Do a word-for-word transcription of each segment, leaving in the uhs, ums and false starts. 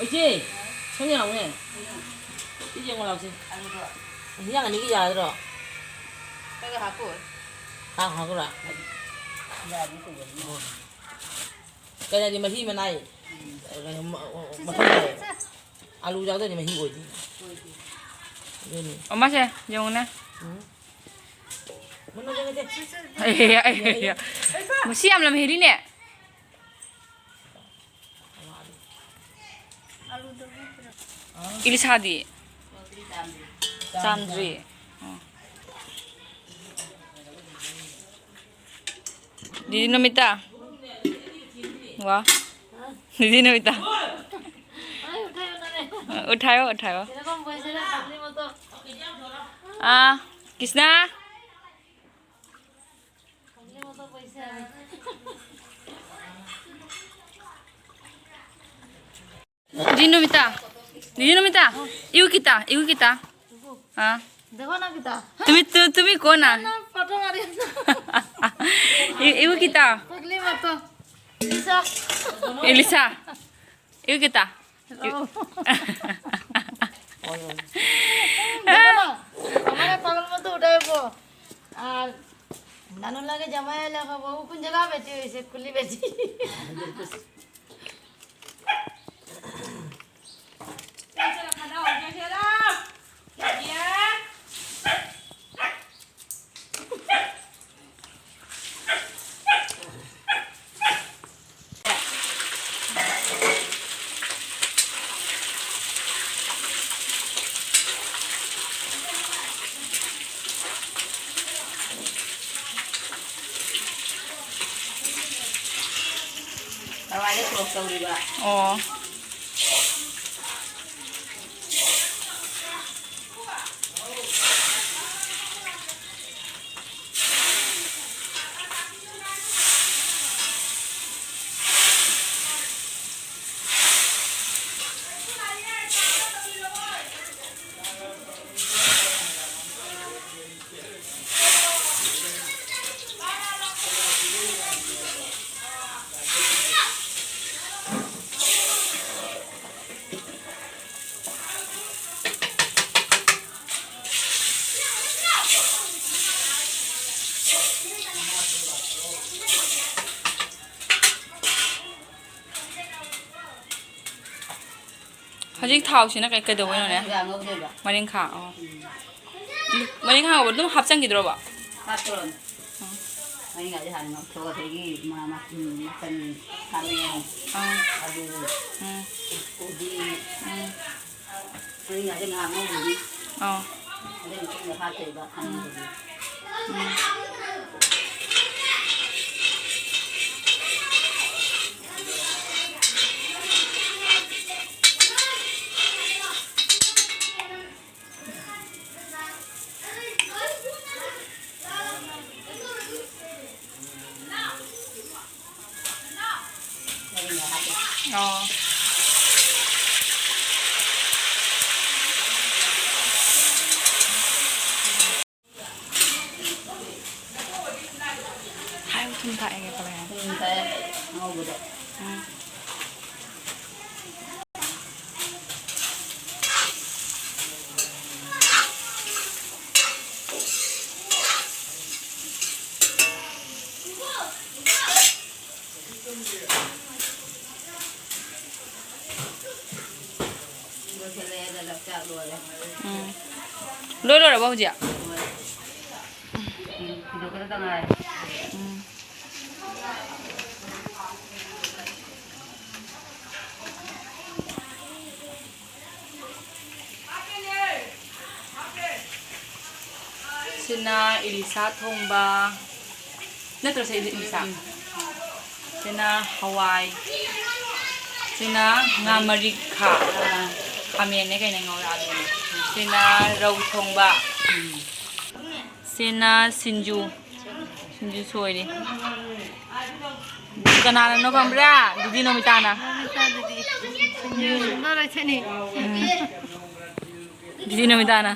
ꯏꯆꯦ, ꯁꯣꯝ ꯌꯦꯡꯉꯨꯅꯦ꯫ ꯁꯤ ꯌꯦꯡꯉꯨ ꯂꯥꯎꯁꯦ꯫ ꯑꯂꯨꯗꯣ꯫ ꯍꯤꯟꯖꯥꯡ ꯑꯅꯤꯒꯤ ꯌꯥꯗ꯭ꯔꯣ? ꯈꯔ ꯍꯥꯞꯄꯣ꯫ ꯍꯥꯞ-, ꯍꯥꯞꯄꯨꯔꯥ? ꯌꯥꯗꯤ ꯀꯩꯅꯣꯗꯤ ꯃꯍꯤ ꯃꯅꯥꯏ꯫ ꯀꯩꯅꯣ, ꯃ-, ꯃ-, ꯃꯈꯜ ꯇꯥꯏ꯫ ꯑꯂꯨ ꯌꯥꯎꯗ꯭ꯔꯗꯤ ꯃꯍꯤ ꯑꯣꯏꯗꯦ꯫ ꯑꯗꯨꯅꯤ꯫ ꯑꯣ, ꯃꯥꯁꯦ ꯌꯦꯡꯉꯨꯅꯦ꯫ ꯎꯝ꯫ ꯃꯨꯟꯅ ꯆꯪꯉꯁꯦ꯫ ꯑꯦ, ꯑꯦ, ꯑꯦ, ꯑꯦ꯫ ꯃꯁꯤ ꯌꯥꯝ ꯂꯝ ꯍꯦꯜꯂꯤꯅꯦ꯫ ꯏꯂꯤꯁꯥꯗꯤ? ꯆꯥꯝꯗ꯭ꯔꯤ꯫ ꯑꯣ꯫ ꯗꯤꯗꯤ ꯅꯃꯤꯇꯥ꯫ ꯋꯥ꯫ ꯗꯤꯗꯤ ꯅꯃꯤꯇꯥ꯫ उठायो, उठायो। आ, कृष्णा। দিদি নমিতা, দিদি নমিতা, ইউ কিতা, ইউ কিতা? হা? দেখো না কিতা? তুমি, তু-, তুমি কোন না? না, ফটো মারি আছো। ই-, ইউ কিতা? পাগলি মতো। লিসা। A, Lisa. ইউ কিতা? দেখো না, আমার পাগল মতো উঠাইব। আর নানু লাগে জামাই এলে হব। ও কোন জায়গা বেটি হয়েছে? কুলি বেটি। ꯂꯋꯥꯏꯗ ꯁꯣꯛ ꯇꯧꯔꯤꯕ꯫ ꯑꯣ꯫ ꯍꯧꯖꯤꯛ ꯊꯥꯎꯁꯤꯅ ꯀꯩ-, ꯀꯩꯗꯧꯕꯩꯅꯣꯅꯦ? ꯃꯔꯤꯡꯈꯥ ꯉꯧꯗꯣꯏꯕ꯫ ꯃꯔꯤꯡꯈꯥ, ꯑꯣ꯫ ꯎꯝ꯫ ꯃꯔꯤꯡꯈꯥ ꯉꯧꯕ ꯑꯗꯨꯝ ꯍꯥꯞꯆꯟꯈꯤꯗ꯭ꯔꯣꯕ? ꯍꯥꯞꯇꯣꯔꯕꯅꯤ꯫ ꯎꯝ꯫ ꯃꯔꯤꯡꯈꯥꯁꯦ ꯍꯥꯟꯅ ꯉꯧꯊꯣꯛꯑꯒ ꯑꯗꯒꯤ ꯃ-, ꯃ-, ꯎꯝ, ꯃꯆꯜ ꯈꯥꯃꯦꯟ, ꯑꯥ꯫ ꯑꯂꯨ, ꯎꯝ꯫ ꯀꯣꯕꯤ, ꯎꯝ꯫ ꯃꯔꯤꯡꯈꯥꯁꯦ ꯉꯥꯏꯍꯥꯛ ꯉꯧꯈꯤꯅꯤ꯫ ꯑꯥ꯫ ꯑꯗꯨꯒꯤ ꯃꯇꯨꯡꯗ ꯍꯥꯞꯇꯣꯏꯕ ꯎꯝ꯫ ꯈꯥꯃꯦꯟ ꯀꯣꯕꯤ꯫ ꯎꯝ꯫ ꯑꯣ꯫ ꯍꯥꯏꯕ ꯊꯨꯝ ꯊꯥꯛꯑꯦꯅꯦ ꯄꯨꯂꯞ꯫ ꯊꯨꯝ ꯊꯥꯛꯑꯦ ꯑꯉꯧꯕꯗ꯫ ꯎꯝ꯫ ꯂꯣꯏꯁꯤꯜꯂꯛꯑꯦꯗꯅ ꯆꯥꯛ ꯂꯣꯏꯔꯦ꯫ ꯎꯝ꯫ ꯂꯣꯏ ꯂꯣꯏꯔꯕꯣ ꯍꯧꯖꯤꯛ? ꯂꯣꯏꯔꯦ꯫ ꯎꯝ, ꯊꯤꯗꯣꯛꯀꯗꯕꯇ ꯉꯥꯏꯔꯦ꯫ ꯎꯝ꯫ ꯁꯤꯅ ꯏꯂꯤꯁꯥ ꯊꯣꯡꯕ꯫ ꯅꯠꯇ꯭ꯔꯣ ꯁꯦ ꯏꯂꯤꯁꯥ? ꯎꯝ꯫ ꯁꯤꯅ ꯍꯋꯥꯏ꯫ ꯁꯤꯅ ꯉꯥ ꯃꯔꯤꯛꯈꯥ꯫ ꯑꯥ꯫ ꯈꯥꯃꯦꯟꯅꯦ ꯀꯩꯅꯦ ꯉꯧꯔꯛꯑꯒꯦꯅꯦ꯫ ꯁꯤꯅ ꯔꯧ ꯊꯣꯡꯕ꯫ ꯎꯝ꯫ ꯁꯤꯅ ꯁꯤꯡꯖꯨ꯫ ꯁꯤꯡꯖꯨ ꯁꯣꯏꯔꯤ꯫ ꯀꯅꯥꯅꯅꯣ ꯈꯪꯕ꯭ꯔꯥ? ꯗꯤꯗꯤ ꯅꯣꯃꯤꯇꯥꯅ꯫ ꯅꯣꯃꯤꯇꯥ ꯗꯤꯗꯤ꯫ ꯁꯤꯡꯖꯨ ꯁꯨꯡꯗꯣ ꯂꯣꯏꯁꯅꯤ꯫ ꯎꯝ꯫ ꯗꯤꯗꯤ ꯅꯣꯃꯤꯇꯥꯅ꯫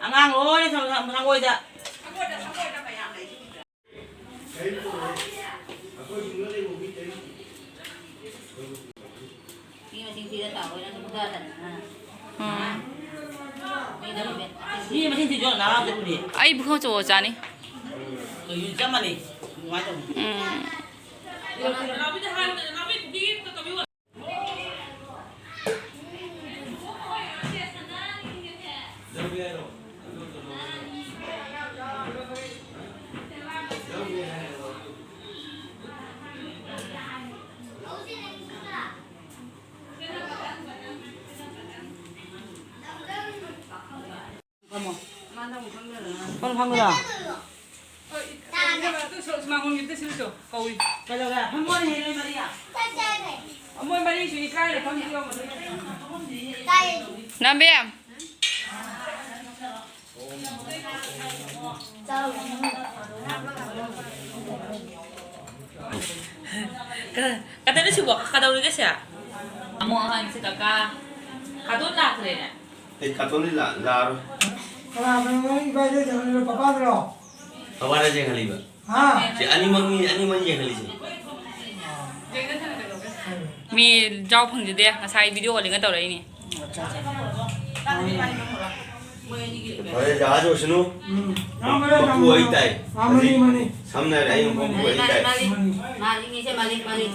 ꯑꯉꯥꯡ ꯂꯣꯏꯅ ꯊꯝ-, ꯊꯝ-, ꯁꯪꯒꯣꯏꯗ꯫ ꯃꯤ ꯃꯁꯤꯡ ꯊꯤꯔ ꯇꯥꯎ, ꯅꯪ ꯐꯨꯒꯠꯇꯅ꯫ ꯎꯝ꯫ ꯃꯤ ꯃꯁꯤꯡ ꯊꯤꯖꯤꯜꯂꯣ, ꯅꯅꯥꯎ ꯆꯠꯄꯅꯤ꯫ ꯑꯩ ꯄꯨꯈꯝ ꯑꯆꯧꯕ ꯆꯥꯅꯤ꯫ ꯀꯩꯅꯣ ꯆꯞ ꯃꯥꯟꯅꯩ꯫ ꯑꯗꯨꯃꯥꯏꯅ ꯇꯧꯕꯅꯤ꯫ ꯎꯝ꯫ ꯐꯝꯃꯣ꯫ ꯀꯣꯟ ꯐꯝꯃꯤꯔꯣ? ꯀꯩꯗꯧꯔꯦ? ꯐꯝꯃꯣꯅꯦ, ꯍꯦ, ꯃꯔꯤꯌꯥ꯫ ꯃꯣꯏ ꯃꯔꯤꯁꯨ ꯏꯀꯥꯏꯔꯦ, ꯐꯝꯁꯤ ꯂꯥꯎ꯫ ꯅꯝꯕꯦꯝ꯫ ꯀ-, ꯀꯗꯧꯔꯦ ꯁꯤꯕꯣ? ꯀꯗꯧꯔꯤꯒꯦ ꯁꯦ? ꯑꯃꯨꯛ ꯑꯍꯟꯁꯤ ꯀꯀꯥ꯫ ꯀꯥꯗꯣꯟ ꯂꯥꯛꯈ꯭ꯔꯦꯅꯦ꯫ ꯑꯦ, ꯀꯥꯇꯣꯟꯗꯤ ꯂꯥ-, ꯂꯥꯛꯑꯔꯣꯏ꯫ ꯀꯅꯥ ꯀꯅꯥꯅꯣ ꯏꯕꯥꯏꯗ ꯌꯦꯡꯍꯜꯂꯤꯕ? ꯄꯄꯥꯗꯨꯔꯣ? ꯄꯄꯥꯗ ꯌꯦꯡꯍꯜꯂꯤꯕ꯫ ꯍꯥ? ꯁꯤ ꯑꯅꯤꯃꯛꯅꯤ, ꯑꯅꯤꯃꯛ ꯌꯦꯡꯍꯜꯂꯤꯁꯦ꯫ ꯃꯤ ꯌꯥꯎ ꯐꯪꯖꯗꯦ, ꯉꯁꯥꯏ video calling ꯇꯧꯔꯛꯏꯅꯦ꯫ ꯑꯠꯆꯥ, ꯑꯠꯆꯥ꯫ ꯐꯔꯦ, ꯖꯍꯥꯖ ꯑꯣꯏꯁꯅꯨ꯫ ꯎꯝ꯫ ꯃꯄꯨ ꯑꯩ ꯇꯥꯏ꯫ ꯃꯥꯅꯤ, ꯍꯧꯖꯤꯛ ꯃꯥꯅꯤ꯫ ꯁꯝꯅ ꯍꯥꯏꯔꯕꯗ ꯑꯩ ꯃꯄꯨ ꯑꯩ ꯇꯥꯏ꯫ ꯃꯥꯅꯤ꯫ ꯃꯥꯅꯤ, ꯃꯥꯅꯤ꯫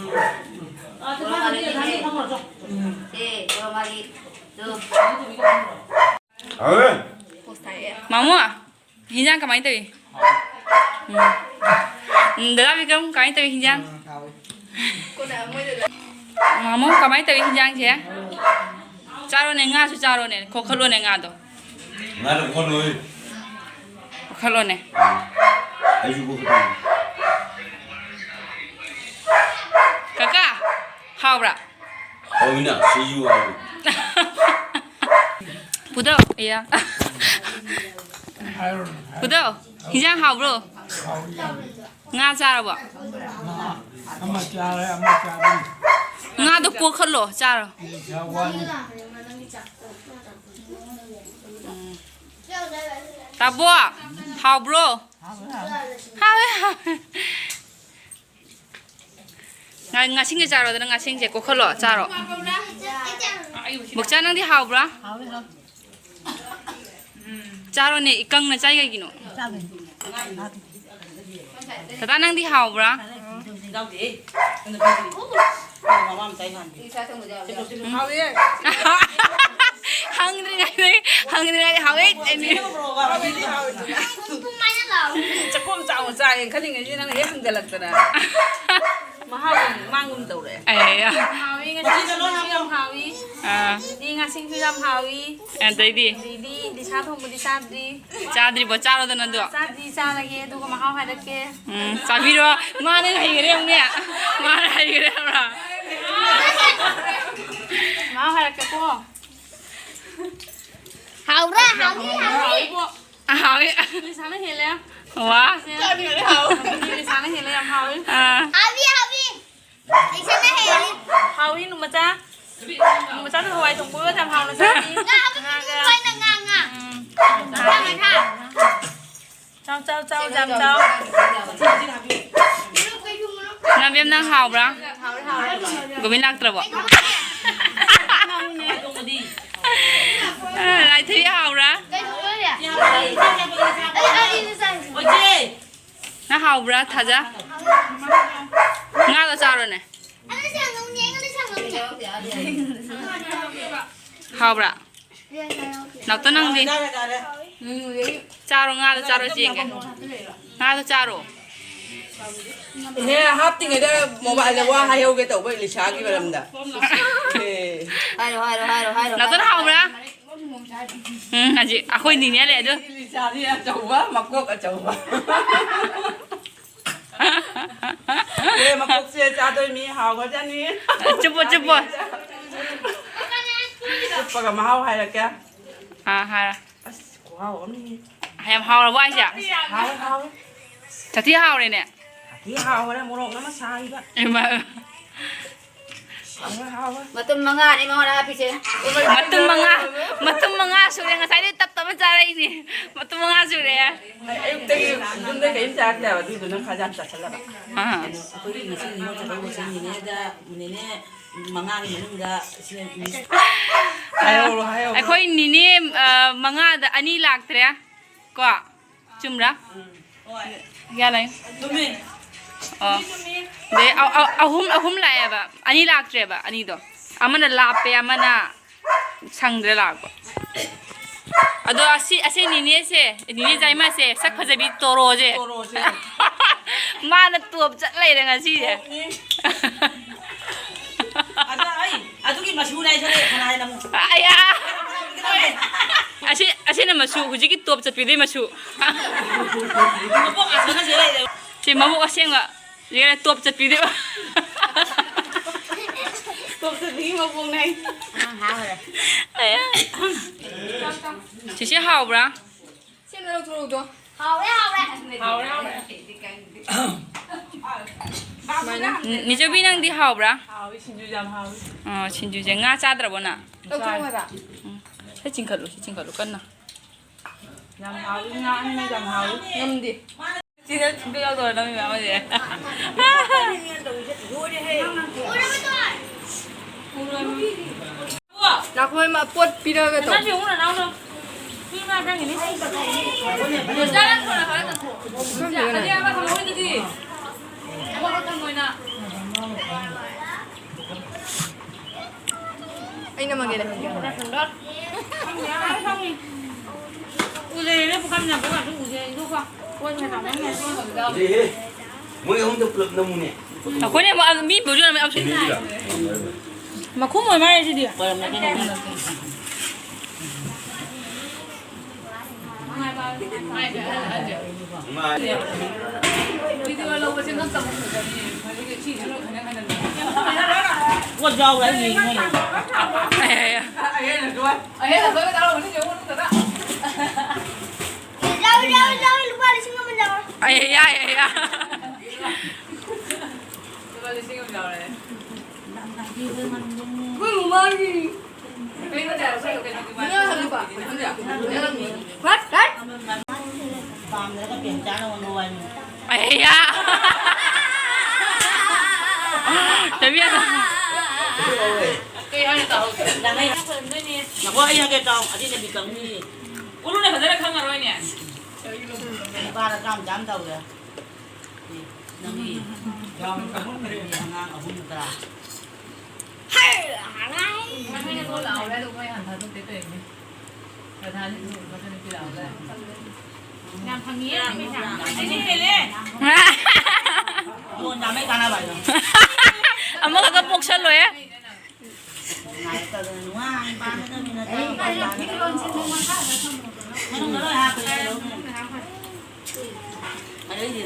ꯎꯝ꯫ ꯃꯥꯃꯣ, ꯍꯤꯟꯖꯥꯡ ꯀꯃꯥꯏꯅ ꯇꯧꯏ? ꯎꯝ꯫ ꯎꯝ, ꯗꯗꯥ ꯕꯤꯀ꯭ꯔꯝ, ꯀꯃꯥꯏꯅ ꯇꯧꯏ ꯍꯤꯟꯖꯥꯡ? ꯎꯝ, ꯍꯥꯎꯏ꯫ ꯃꯥꯃꯣ, ꯀꯃꯥꯏꯅ ꯇꯧꯏ ꯍꯤꯟꯖꯥꯡꯁꯦ? ꯆꯥꯔꯣꯅꯦ, ꯉꯥꯁꯨ ꯆꯥꯔꯣꯅꯦ, ꯀꯣꯛꯈꯠꯂꯣꯅꯦ ꯉꯥꯗꯣ꯫ ꯉꯥꯗꯣ ꯀꯣꯛꯈꯠꯂꯣꯏ꯫ ꯀꯣꯛꯈꯠꯂꯣꯅꯦ꯫ ꯑꯩꯁꯨ ꯀꯣꯛꯈꯠꯇꯣꯏꯅꯤ꯫ ꯀꯀꯥ, ꯍꯥꯎꯕ꯭ꯔꯥ? ꯍꯥꯎꯏꯅ, ꯁꯤꯁꯨ ꯍꯥꯎꯏ꯫ ꯄꯨꯗꯧ, ꯑꯌꯥ꯫ ꯄꯨꯗꯧ, ꯍꯤꯟꯖꯥꯡ ꯍꯥꯎꯕ꯭ꯔꯣ? ꯉꯥ ꯆꯥꯔꯕꯣ? ꯑꯃ ꯆꯥꯔꯦ, ꯑꯃ ꯆꯥꯔꯦ꯫ ꯉꯥꯗꯣ ꯀꯣꯛꯈꯠꯂꯣ, ꯆꯥꯔꯣ꯫ ꯌꯥ ꯋꯥꯅꯤ꯫ ꯇꯥꯕꯣ, ꯍꯥꯎꯕ꯭ꯔꯣ? ꯍꯥꯎꯋꯦ, ꯍꯥꯎꯋꯦ꯫ ꯉꯥ-, ꯉꯥꯁꯤꯡꯁꯦ ꯆꯥꯔꯣꯗꯅ, ꯉꯥꯁꯤꯡꯁꯦ ꯀꯣꯛꯈꯠꯂꯣ, ꯆꯥꯔꯣ꯫ ꯃꯨꯛꯆꯥ, ꯅꯪꯗꯤ ꯍꯥꯎꯕ꯭ꯔꯥ? ꯍꯥꯎꯋꯦ, ꯍꯥꯎꯋꯦ꯫ ꯆꯥꯔꯣꯅꯦ, ꯏꯀꯪꯅ ꯆꯥꯏ ꯀꯩꯒꯤꯅꯣ? ꯆꯥꯗꯣꯏꯅꯦ꯫ ꯇꯥꯇꯥ, ꯅꯪꯗꯤ ꯍꯥꯎꯕ꯭ꯔꯥ? ꯌꯥꯎꯗꯦꯍꯦ꯫ ꯅꯪꯅ ꯄꯤꯗ꯭ꯔꯤ꯫ ꯃꯃꯥ ꯃꯆꯥ ꯏꯃꯥꯟꯕꯤ꯫ ꯍꯥꯎꯋꯦ꯫ ꯍꯪꯗ꯭ꯔꯤꯉꯩꯗ, ꯍꯪꯗ꯭ꯔꯤꯉꯩꯗ ꯍꯥꯎꯋꯦ ꯍꯥꯏꯅꯤ꯫ ꯆꯥꯛꯈꯣꯝ ꯆꯥꯎꯅ ꯆꯥꯒꯦꯅ ꯈꯜꯂꯤꯉꯩꯁꯤꯗ ꯅꯪꯅ ꯍꯦꯛ ꯍꯪꯖꯜꯂꯛꯇꯅ꯫ ꯃꯍꯥꯎ ꯌꯥꯝ ꯃꯥꯡꯒꯨꯝ ꯇꯧꯔꯦ꯫ ꯑꯦ, ꯌꯥ꯫ ꯌꯥꯝ ꯍꯥꯎꯋꯤ, ꯉꯁꯤꯁꯨ ꯌꯥꯝ ꯍꯥꯎꯋꯤ꯫ ꯑꯥ꯫ ꯉꯥꯁꯤꯡꯁꯨ ꯌꯥꯝ ꯍꯥꯎꯋꯤ꯫ ꯑꯗꯩꯗꯤ? ꯑꯗꯩꯗꯤ ꯂꯤꯁꯥ ꯊꯣꯡꯕꯗꯤ ꯆꯥꯗ꯭ꯔꯤ꯫ ꯆꯥꯗ꯭ꯔꯤꯕꯣ? ꯆꯥꯔꯣꯗꯅ ꯑꯗꯣ꯫ ꯆꯥꯗ꯭ꯔꯤ, ꯆꯥꯔꯒꯦ, ꯑꯗꯨꯒ ꯃꯍꯥꯎ ꯍꯥꯏꯔꯛꯀꯦ꯫ ꯎꯝ, ꯆꯥꯕꯤꯔꯣ꯫ ꯃꯥꯅ ꯍꯩꯈꯔꯦ ꯑꯃꯨꯛꯅꯦ꯫ ꯃꯥꯅ ꯍꯩꯈꯔꯦ ꯍꯥꯏꯕ꯭ꯔꯥ? ꯃꯍꯥꯎ ꯍꯥꯏꯔꯛꯀꯦꯀꯣ꯫ ꯍꯥꯎꯕ꯭ꯔꯥ? ꯍꯥꯎꯅꯤ, ꯍꯥꯎꯅꯤ꯫ ꯍꯥꯎꯋꯤꯕꯣ꯫ ꯍꯥꯎꯋꯤ꯫ ꯂꯤꯁꯥꯅ ꯍꯦꯜꯂꯦ꯫ ꯋꯥ꯫ ꯂꯤꯁꯥꯅ ꯍꯦꯜꯂꯦ, ꯌꯥꯝ ꯍꯥꯎꯋꯤ꯫ ꯑꯥ꯫ ꯍꯥꯎꯋꯤ, ꯍꯥꯎꯋꯤ꯫ ꯂꯤꯁꯥꯅ ꯍꯦꯜꯂꯤ꯫ ꯍꯥꯎꯋꯤ, ꯅꯨꯃꯆꯥ꯫ ꯅꯨꯃꯆꯥꯗꯨ ꯍꯋꯥꯏ ꯊꯣꯡꯕꯒ ꯌꯥꯝ ꯍꯥꯎꯅ ꯆꯥꯅꯤ꯫ ꯉꯥ ꯑꯃ ꯉꯥꯒ꯫ ꯄꯤꯕꯤꯌꯨ, ꯑꯩꯅ ꯉꯥ, ꯉꯥ꯫ ꯎꯝ꯫ ꯉꯥ, ꯉꯥ꯫ ꯆꯥꯎ, ꯆꯥꯎ, ꯆꯥꯎ, ꯌꯥꯝ ꯆꯥꯎ꯫ ꯅꯕꯦꯝ, ꯅꯪ ꯍꯥꯎꯕ꯭ꯔꯥ? ꯒꯣꯕꯤꯟ ꯂꯥꯛꯇ꯭ꯔꯕꯣ? ꯑ, ꯂꯥꯏꯊꯕꯤ ꯍꯥꯎꯕ꯭ꯔꯥ? ꯅꯪ ꯍꯥꯎꯕ꯭ꯔꯥ, ꯊꯥꯖ? ꯉꯥꯗꯣ ꯆꯥꯔꯣꯅꯦ꯫ ꯍꯥꯎꯕ꯭ꯔꯥ? ꯅꯥꯎꯇꯣꯟ, ꯅꯪꯗꯤ? ꯆꯥꯔꯦ, ꯆꯥꯔꯦ꯫ ꯆꯥꯔꯣ, ꯉꯥꯗꯣ ꯆꯥꯔꯣ, ꯆꯦꯡꯒꯦ꯫ ꯉꯥꯗꯣ ꯆꯥꯔꯣ꯫ ꯏꯍꯦ, ꯍꯥꯞꯇ꯭ꯔꯤꯉꯩꯗ ꯃꯣꯕꯥꯏꯜꯗ ꯋꯥ ꯍꯥꯏꯍꯧꯒꯦ ꯇꯧꯕ ꯏꯂꯤꯁꯥꯒꯤ ꯃꯔꯝꯗ꯫ ꯑꯦ꯫ ꯍꯥꯏꯔꯣ, ꯍꯥꯏꯔꯣ, ꯍꯥꯏꯔꯣ, ꯍꯥꯏꯔꯣ, ꯅꯥꯎꯇꯣꯟ, ꯍꯥꯏꯔꯣ꯫ ꯍꯥꯎꯕ꯭ꯔꯥ? ꯎꯝ, ꯍꯧꯖꯤꯛ ꯑꯩꯈꯣꯏ ꯅꯤꯅꯦ ꯂꯩ ꯑꯗꯨ꯫ ꯏꯂꯤꯁꯥꯗꯤ ꯑꯆꯧꯕ, ꯃꯀꯣꯛ ꯑꯆꯧꯕ꯫ ꯑꯦ, ꯃꯀꯣꯛꯁꯦ ꯆꯥꯗꯣꯏ ꯃꯤ ꯍꯥꯎꯒ꯭ꯔꯖꯥꯠꯅꯤ꯫ ꯆꯨꯞꯄꯣ, ꯆꯨꯞꯄꯣ꯫ ꯆꯨꯞꯄꯒ ꯃꯍꯥꯎ ꯍꯥꯏꯔꯛꯀꯦ꯫ ꯑꯥ, ꯍꯥꯏꯔꯣ꯫ ꯑꯁ, ꯈꯨꯍꯥꯎ ꯑꯃꯅꯤꯍꯦ꯫ ꯌꯥꯝ ꯍꯥꯎꯔꯕꯣ ꯍꯥꯏꯁꯦ? ꯍꯥꯎꯋꯦ, ꯍꯥꯎꯋꯦ꯫ ꯁꯥꯊꯤ ꯍꯥꯎꯔꯦꯅꯦ꯫ ꯁꯥꯊꯤ ꯍꯥꯎꯔꯦ, ꯃꯣꯔꯣꯛꯅ ꯑꯃ ꯁꯥꯔꯤꯕ꯫ ꯏꯃꯥ꯫ ꯍꯥꯎꯋꯦ, ꯍꯥꯎꯋꯦ꯫ ꯃꯇꯨꯝ ꯃꯉꯥꯅꯦ ꯃꯉꯣꯟꯗ ꯍꯥꯞꯄꯤꯁꯦ꯫ ꯃꯇꯨꯝ ꯃꯉꯥ, ꯃꯇꯨꯝ ꯃꯉꯥ ꯁꯨꯔꯦ꯫ ꯉꯁꯥꯏꯗꯩ ꯇꯞ ꯇꯞꯅ ꯆꯥꯔꯛꯏꯅꯦ꯫ ꯃꯇꯨꯝ ꯃꯉꯥ ꯁꯨꯔꯦ꯫ ꯑꯩ ꯑꯌꯨꯛꯇꯒꯤ ꯌꯨꯝꯗ ꯀꯔꯤꯝ ꯆꯥꯔꯛꯇꯦꯕ, ꯑꯗꯨꯏꯗꯨꯅ ꯈꯔ ꯌꯥꯝ ꯆꯥꯁꯜꯂꯕ꯫ ꯑꯥ꯫ ꯑꯩꯈꯣꯏꯒꯤ ꯉꯁꯤ ꯅꯤꯉꯣꯜ ꯆꯥꯛꯀꯧꯕꯁꯦ ꯅꯦꯅꯦꯗ, ꯅꯦꯅꯦ ꯃꯉꯥꯒꯤ ꯃꯅꯨꯡꯗ ꯁꯤ ꯍꯥꯏꯍꯧꯔꯣ, ꯍꯥꯏꯍꯧꯔꯣ꯫ ꯑꯩꯈꯣꯏ ꯅꯤꯅꯦ, ꯑ, ꯃꯉꯥꯗ ꯑꯅꯤ ꯂꯥꯛꯇ꯭ꯔꯦ꯫ ꯀꯣ? ꯆꯨꯝꯕ꯭ꯔꯥ? ꯎꯝ, ꯍꯣꯏ꯫ ꯀꯌꯥ ꯂꯩ? ꯆꯨꯝꯃꯤ꯫ ꯑꯣ꯫ ꯆꯨꯝꯃꯤ, ꯆꯨꯝꯃꯤ꯫ ꯑꯗꯩ ꯑ-, ꯑ-, ꯑꯍꯨꯝ, ꯑꯍꯨꯝ ꯂꯥꯛꯑꯦꯕ꯫ ꯑꯅꯤ ꯂꯥꯛꯇ꯭ꯔꯦꯕ, ꯑꯅꯤꯗꯣ꯫ ꯑꯃꯅ ꯂꯥꯞꯄꯦ, ꯑꯃꯅ ꯁꯪꯗ꯭ꯔꯦ ꯂꯥꯛꯄ꯫ ꯑꯗꯣ ꯑꯁꯤ, ꯑꯁꯤ ꯅꯤꯅꯦꯁꯦ, ꯅꯤꯅꯦ ꯖꯥꯏꯃꯥꯁꯦ, ꯁꯛ ꯐꯖꯕꯤ ꯇꯣꯔꯣꯁꯦ꯫ ꯇꯣꯔꯣꯁꯦ꯫ ꯃꯥꯅ ꯇꯣꯞ ꯆꯠ ꯂꯩꯔꯦ ꯉꯁꯤꯁꯦ꯫ ꯇꯣꯞꯅꯤ꯫ ꯑꯗ ꯑꯩ ꯑꯗꯨꯒꯤ ꯃꯆꯨꯅꯦ ꯑꯩꯁꯨ ꯂꯩ, ꯈꯅꯥꯏ ꯂꯝ꯫ ꯑꯌꯥ! ꯑꯁꯤ, ꯑꯁꯤꯅ ꯃꯆꯨ, ꯍꯧꯖꯤꯛꯀꯤ ꯇꯣꯞ ꯆꯠꯄꯤꯗꯨꯒꯤ ꯃꯆꯨ꯫ ꯃꯄꯣꯛ ꯑꯁꯦꯡꯕꯁꯦ ꯂꯩꯔꯦ꯫ ꯁꯤ ꯃꯕꯨꯛ ꯑꯁꯦꯡꯕ, ꯁꯤꯒ ꯇꯣꯞ ꯆꯠꯄꯤꯗꯨ꯫ ꯇꯣꯞ ꯆꯠꯄꯤꯒꯤ ꯃꯄꯣꯛꯅꯦ ꯑꯩ꯫ ꯑꯉꯥꯡ ꯍꯥ ꯍꯣꯏ꯫ ꯑꯌꯥ! ꯆꯤꯆꯦ ꯍꯥꯎꯕ꯭ꯔꯥ? ꯁꯦꯝꯗ ꯂꯧꯊꯣꯔꯛꯎꯗꯣ꯫ ꯍꯥꯎꯔꯦ, ꯍꯥꯎꯔꯦ꯫ ꯍꯥꯎꯔꯦ, ꯍꯥꯎꯔꯦ꯫ ꯁꯨꯃꯥꯏꯅ꯫ ꯎꯝ, ꯅꯤꯆꯧꯕꯤ, ꯅꯪꯗꯤ ꯍꯥꯎꯕ꯭ꯔꯥ? ꯍꯥꯎꯋꯤ, ꯁꯤꯡꯖꯨ ꯌꯥꯝ ꯍꯥꯎꯋꯤ꯫ ꯑꯥ, ꯁꯤꯡꯖꯨꯁꯦ ꯉꯥ ꯆꯥꯗ꯭ꯔꯕꯣ ꯅꯪ? ꯂꯧꯊꯣꯛꯑꯣ ꯍꯥꯏꯕ꯫ ꯎꯝ꯫ ꯁꯤ ꯆꯤꯡꯈꯠꯂꯨ, ꯁꯤ ꯆꯤꯡꯈꯠꯂꯨ ꯀꯟꯅ꯫ ꯌꯥꯝ ꯍꯥꯎꯋꯤ, ꯉꯥ ꯑꯅꯤꯃꯛ ꯌꯥꯝ ꯍꯥꯎꯋꯤ꯫ ꯉꯝꯗꯦ꯫ ꯁꯤꯗ ꯁꯨꯡꯌꯥꯎ ꯌꯥꯎꯗꯕ ꯅꯪꯒꯤ ꯃꯌꯥꯝ ꯑꯁꯦ꯫ ꯂꯣꯏꯔꯦꯍꯦ꯫ ꯂꯥꯛꯈꯣꯏ ꯃꯥ ꯄꯣꯠ ꯄꯤꯔꯛꯑꯒ ꯇꯧ꯫ ꯅꯅꯥꯎꯁꯦ ꯑꯃꯨꯛ ꯅꯅꯥꯎꯅ ꯃꯤ ꯉꯥ ꯆꯪꯉꯤꯅꯤ꯫ ꯈꯪꯗꯦ ꯀꯩꯅꯣ꯫ ꯑꯗꯩ ꯑꯃ ꯊꯝꯃꯣꯏꯗꯨꯗꯤ꯫ ꯑꯃꯈꯛ ꯊꯝꯃꯣꯏꯅ꯫ ꯑꯩꯅ ꯃꯪꯒꯦꯗ ꯈꯪꯗꯦ꯫ ꯎꯖꯩꯅ ꯄꯨꯈꯝ ꯌꯥꯝ ꯄꯨꯈꯝ ꯎꯖꯩ ꯑꯗꯨꯒ ꯀꯣꯟ ꯃꯌꯥꯝ ꯑꯃ ꯎꯖꯩꯍꯦ꯫ ꯃꯣꯏ ꯑꯍꯨꯝꯗ ꯄꯨꯂꯞ ꯅꯝꯃꯨꯅꯦ꯫ ꯑꯩꯈꯣꯏꯅ ꯑꯃꯨꯛ ꯃꯤ ꯄꯨꯖꯨ ꯌꯥꯝ ꯌꯥꯎꯁꯤꯜꯂꯤ꯫ ꯃꯈꯨꯝ ꯑꯣꯏ ꯃꯥꯜꯂꯦ ꯁꯤꯗꯤ꯫ ꯃꯥꯅꯦ꯫ ꯚꯤꯗꯤꯑꯣ ꯂꯧꯕꯁꯦ ꯉꯝꯇꯕ ꯐꯖꯕꯅꯦ꯫ ꯃꯗꯨꯒꯤ ꯁꯤꯁꯨ ꯂꯣꯏ ꯈꯟꯅ ꯈꯟꯅ ꯄꯣꯠ ꯌꯥꯎꯕ꯭ꯔꯥ ꯍꯥꯏ ꯌꯦꯡꯉꯤ꯫ ꯑꯍꯦꯟ ꯑꯁꯣꯏꯕ ꯇꯥꯔꯝꯒꯅꯤ ꯌꯦꯡꯉꯨ ꯃꯅꯨꯡꯗ꯫ ꯌꯥꯎꯏ, ꯌꯥꯎꯏ, ꯌꯥꯎꯏ, ꯂꯨꯄꯥ ꯂꯤꯁꯤꯡ ꯑꯃ ꯌꯥꯎꯏ꯫ ꯑꯩ, ꯌꯥꯏ, ꯌꯥꯏ, ꯌꯥꯏ꯫ ꯂꯨꯄꯥ ꯂꯤꯁꯤꯡ ꯑꯃ ꯌꯥꯎꯔꯦ꯫ ꯑꯩꯈꯣꯏ ꯃꯃꯥꯒꯤ ꯉꯥ ꯍꯜꯂꯨꯕ꯫ Hut, hut. ꯄꯥꯝꯗ꯭ꯔꯒ ꯄꯦꯝꯆꯥꯅ ꯑꯣꯟꯕ ꯋꯥꯅꯤ꯫ ꯑꯩ, ꯌꯥ꯫ ꯆꯠꯃꯤꯟꯅ꯫ ꯀꯩ ꯍꯥꯏꯅ ꯇꯧꯍꯧꯗ꯭ꯔꯦ? ꯅꯈꯣꯏ ꯑꯩ ꯍꯥꯏꯒꯦ ꯇꯥꯎ, ꯑꯗꯨꯅ ꯕꯤꯀꯝꯅꯤ꯫ ꯎꯔꯨꯅ ꯐꯖꯅ ꯈꯪꯉꯔꯣꯏꯅꯦ꯫ ꯅꯨꯄꯥꯗ ꯆꯥꯝ ꯆꯥꯝ ꯇꯧꯔꯦ꯫ ꯅꯪꯒꯤ ꯑꯉꯥꯡ ꯑꯍꯨꯝ ꯇꯔꯥ꯫ ꯃꯣꯏꯅ ꯂꯣꯟ ꯂꯥꯎꯔꯦ, ꯑꯗꯨ ꯃꯣꯏ ꯍꯥꯟꯅ ꯊꯥꯗꯣꯛꯀꯦ ꯇꯧꯔꯤꯅꯦ꯫ ꯄ꯭ꯔꯙꯥꯟꯁꯤꯁꯨ ꯃꯆꯟꯅꯨꯄꯤ ꯂꯥꯎꯔꯦ꯫ ꯌꯥꯝ ꯐꯪꯉꯤꯌꯦ, ꯄꯩꯁꯥ꯫ ꯑꯗꯨꯗꯤ ꯍꯦꯜꯂꯦ꯫ ꯌꯣꯟ ꯌꯥꯝꯃꯦ ꯀꯥꯟꯅꯕ ꯍꯥꯏꯗꯣ꯫ ꯑꯃꯈꯛꯇ ꯄꯣꯛꯁꯜꯂꯣꯏ꯫ ꯉꯥꯏ ꯇꯧꯗꯅ ꯅꯨꯡꯉꯥꯏ ꯄꯥꯟꯒꯗꯕꯅꯤꯅ ꯇꯧꯔꯒ ꯄꯥꯟꯒꯗꯕꯅꯤ꯫ ꯃꯅꯨꯡꯗ ꯂꯣꯏ ꯍꯥꯞꯈ꯭ꯔꯦ꯫ ꯑꯗꯩꯗꯤ